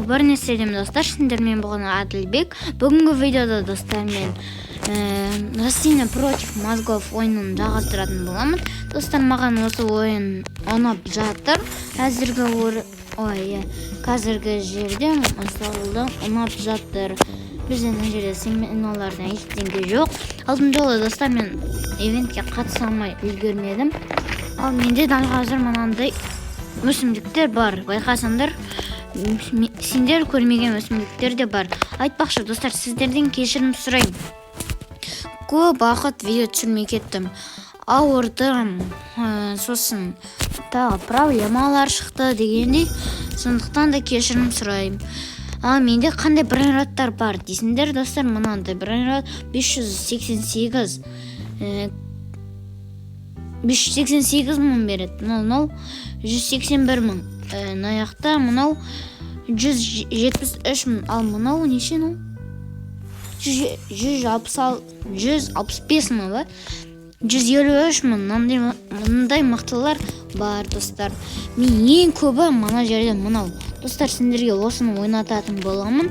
Бәріне сәлем, достар! Сендермен болған Әділбек. Бүгінгі видеода, достар, мен «Растения против мозгов» ойынын жалғастыратын боламын. Достар, маған осы ойын ұнап жатыр. Әзірге ой, иә, қазіргі жерде мысалы ұнап жатыр. Бізде мына жерде семеналардан ештеңе жоқ. Алдын жолы, достар, мен ивентке қатыса алмай үлгермедім. Ал менде дәл қазір мынандай өсімдіктер бар. Байқасаңдар, сендер көрмеген өсімдіктер де бар. Айтпақшы, достар, сіздерден кешірім сұраймын. Көп уақыт видео түсірмей кеттім. Ауырдым, сосын тағы проблемалар шықты дегендей, сондықтан да кешірім сұраймын. Ал менде қандай брейнроттар бар дейсіңдер, достар, мынандай брейнрот 588 588 мың береді. Мынау 181 мың. Мына жақта мынау 173 мың. Ал мынау неше мынау? 165 мың ба? 153 мың. Мындай мықтылар бар, достар. Мен ең көбі мына жерде мынау. Достар, сендерге осыны ойнататын боламын.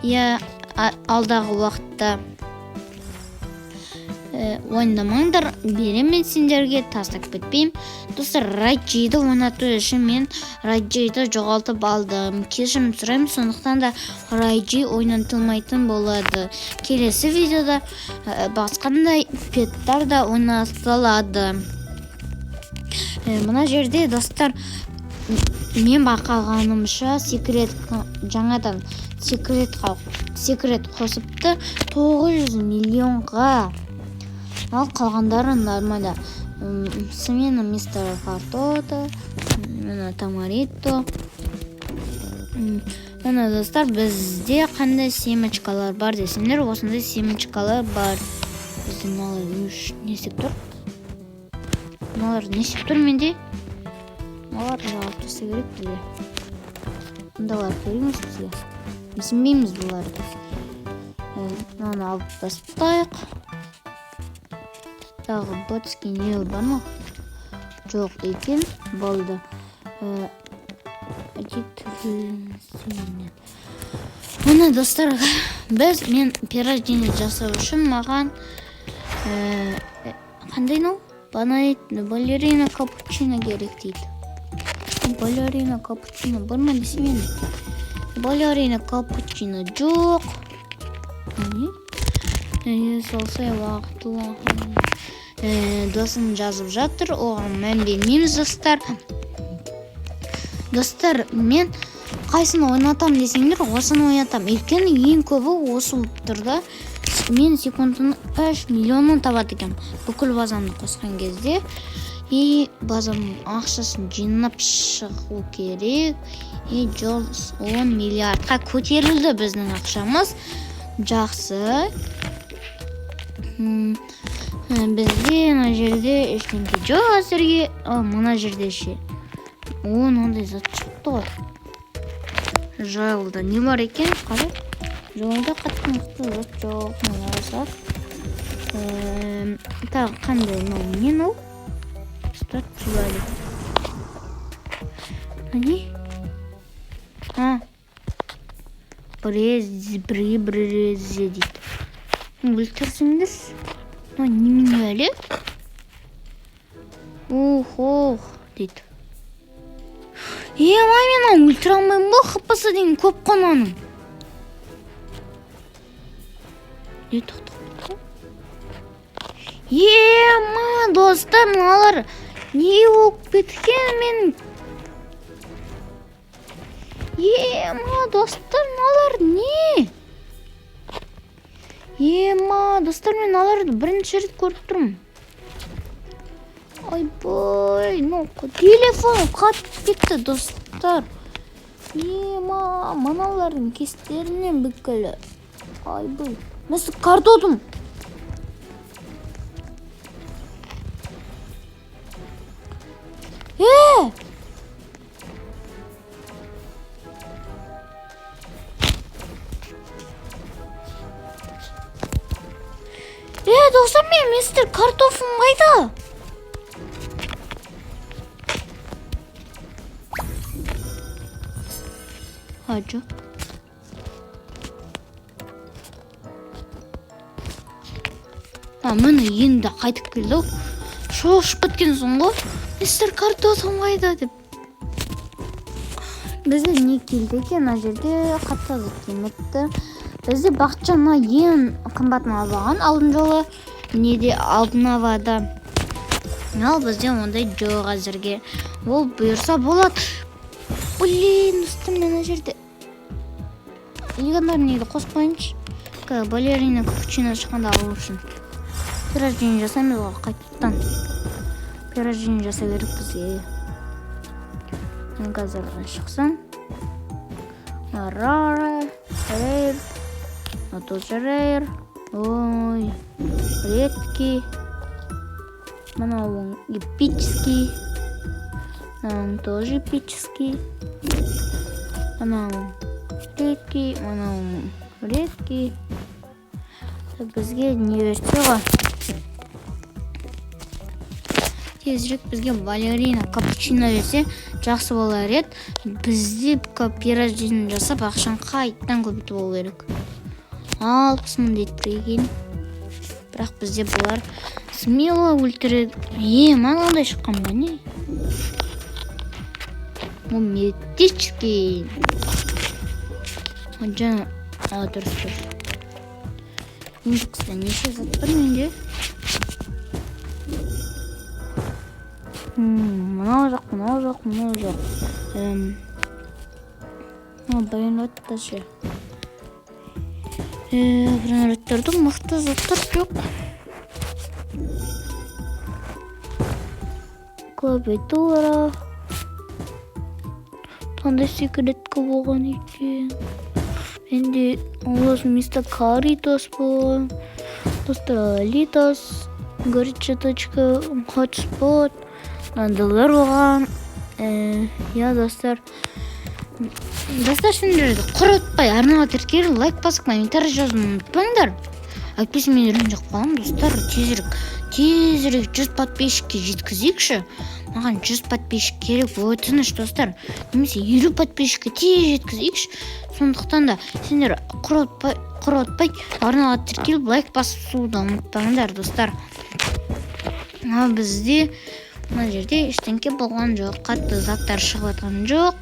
Иә, алдағы уақытта уайымдамаңдар, беремін сендерге, тастап кетпеймін. Достар, Райджиді ойнату үшін мен Райджиді жоғалтып алдым. Кешірім сұраймын, сондықтан да Райджи ойнатылмайтын болады. Келесі видеода басқандай петтар да ойнатылады. Мына жерде, достар, мен байқағанымша, секрет жаңадан секрет қосыпты 900 миллионға. Ал қалғандары нормально. Смена мистера Картота, мына Тамарито. Мына, достар, бізде қандай семечкалар бар десеңдер, осындай семечкалар бар. Бізде мыналар үш не істеп тұр? Мыналар не істеп тұр менде? Мыналарды алып тастау керек бізге. Мындайлар керек емес бізге. Түсінбейміз бұларды. Мынаны алып тастайық. Тағы ботский не бар ма? Жоқ екен, болды. Міне, достар, біз мен перерождение жасау үшін маған қандай мынау? Балерина капучино керек дейді. Балерина капучино бар ма десем енді. Балерина капучино жоқ. Не? Салса уақытылы. Досым жазып жатыр, оған мән бермейміз, достар. Достар, мен қайсыны ойнатамын десеңдер, осыны ойнатамын. Өйткені ең көбі осы болып тұр да. Мен секундына 3 миллионнан табады екенмін. Бүкіл базамды қосқан кезде. И базамның ақшасын жинап шығу керек. И 110 миллиардқа көтерілді біздің ақшамыз. Жақсы. Бізде мына жерде ештеңке жоқ әзірге. Ал мына жерде ше? О, мынандай зат шықты ғой. Жайылда не бар екен? Қара. Жайылда қатты мықты зат жоқ. Мына зат. Тағы қандай мынау? Не мынау? Старт жіберді. Не? А. Брез, бри, брезе дейді. Өлтірсеңдер. Мына немене әлі? Ух, ох, дейді. Ой, мен оны өлтіре алмаймын ғой, хпсы деген көп қой мынаның. Не тоқтап? Ема, достар, мыналар не болып кеткен мен? Ема, достар, мыналар не? Ема, достар, мен аларды бірінші рет көріп тұрмын. Ойбай, ну телефон қатып кетті, достар. Ема, мыналардың кестерінен бүкілі. Ойбай, мистер Картотум. Е! Е, достар, мен мистер Картофым қайда? А, жоқ. А, міне, енді қайтып келді ау. Шошып кеткенсің ғой, мистер Картошкам қайда деп. Бізде не келді екен? Мына жерде қатты зат келмепті. Бізде Бақытжан мына ең қымбатын алып алған алдын жолы неде, обновада. Ал бізде ондай жоқ әзірге. Ол бұйырса, болады. Блин, достар, мен мына жерде легендарныйды қосып қояйыншы. Балерина Капучино шыққанда алу үшін перерождение жасаймыз ғой. Қайтадан перерождение жасау керек бізге. Мен қазір шықсын. Рара, рейр, тоже рейр. Ой, редкий. Мынауың эпический, мынауың тоже эпический, мынауың редкий, мынауың редкий. Бізге не берсе ғой тезірек? Бізге балерина Капучино берсе, жақсы болар еді. Бізде перерождение жасап, ақшаны қайтадан көбейтіп алу керек. 60 000 дейді екен, бірақ бізде бұлар смело өлтіреді. Е, мынандай шыққан ба, не? Ол мистический жаңа. А, дұрыс, дұрыс. Индексте неше зат бар менде? Мынау жоқ, мынау жоқ, мынау жоқ. Мынау брейнротта ше? Брейнроттарда мықты заттар жоқ. Клавиатура қандай секретка болған екен менде? Осы мистер Каритос болған, достар, Литос, горячая точка, хотспот, мынандайлар болған. Иә, достар, достар, сендер құр арнаға тіркеліп, лайк басып, комментарий жазуды ұмытпаңдар, әйтпесе мен ренжіп қаламын. Достар, тезірек, тезірек 100 подписчикке жеткізейікші. Маған 100 подписчик керек, өтініш, достар, немесе 50 подписчикке тез жеткізейікші. Сондықтан да сендер құр ұтпай арнаға тіркеліп, лайк басуды ұмытпаңдар, достар. Ал бізде мына жерде ештеңке болған жоқ, қатты заттар шығып жатқан жоқ.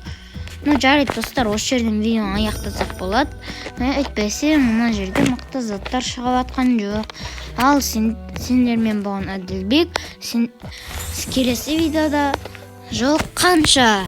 Ну, жарайды, достар, осы жерден видеоны аяқтасақ болады, әйтпесе мына жерде мықты заттар шығып жатқан жоқ. Ал сендермен болған Әділбек. Сен келесі видеода жолыққанша.